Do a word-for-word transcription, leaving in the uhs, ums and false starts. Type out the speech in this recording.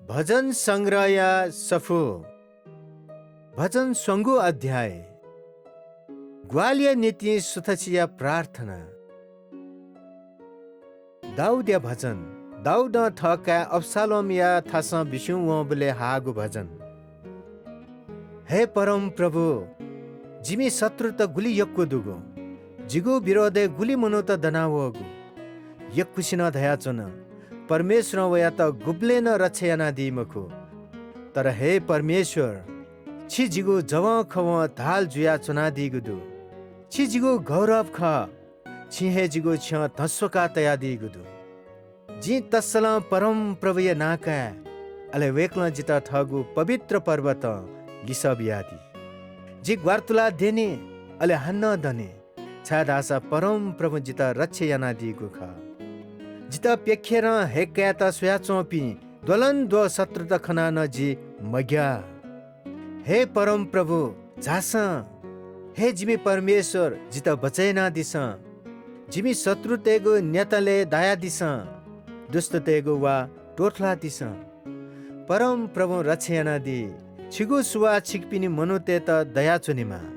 भजन संग्रहया सफू। भजन स्वंगू अध्याय। ग्वाहालिया निंतिं सुथसिया प्रार्थना। दाऊदया भजन। दाऊदं थःकाय् अबशालोमया थासं बिस्युं वंबलय् हाःगु भजन। हे परमप्रभु, जिमि शत्रुत गुलि यक्व दुगु, जिगु विरोधय् गुलि मनूत दनावःगु। यक्वसिनं धयाच्वन, परमेश्वरं वयात गुबलें नं रक्षा यानादी मखु। तर हे परमेश्वर, छि जिगु जवंखवं ढाल जुयाच्वनादीगु दु। छि जिगु गौरव खः। छिं हे जिगु छ्यं धस्वाकाः तयादीगु दु। जिं तस्सलं परमप्रभुया नां काये, अले वय्कलं जितः थःगु पवित्र पर्वतं लिसः बियादी। जि ग्वारातुलाः द्यने, अले हानं दने, छाय्धाःसा परमप्रभुं जितः रक्षा यानादीगु खः। जितः प्यखेरं हय्कायेत स्वयाच्वंपिं द्वलंद्वः शत्रुत खनाः नं जि मग्याः। हे परमप्रभु, झासँ। हे जिमि परमेश्वर, जितः बचय् यानादिसँ। जिमि शत्रुतय्गु न्यतलय् दायादिसँ। दुष्टतय्गु वाः त्वथुलादिसँ। परमप्रभुं रक्षा यानादी। छिगु सुवाः छिकपिनि मनूतय्त दयाच्वनेमा।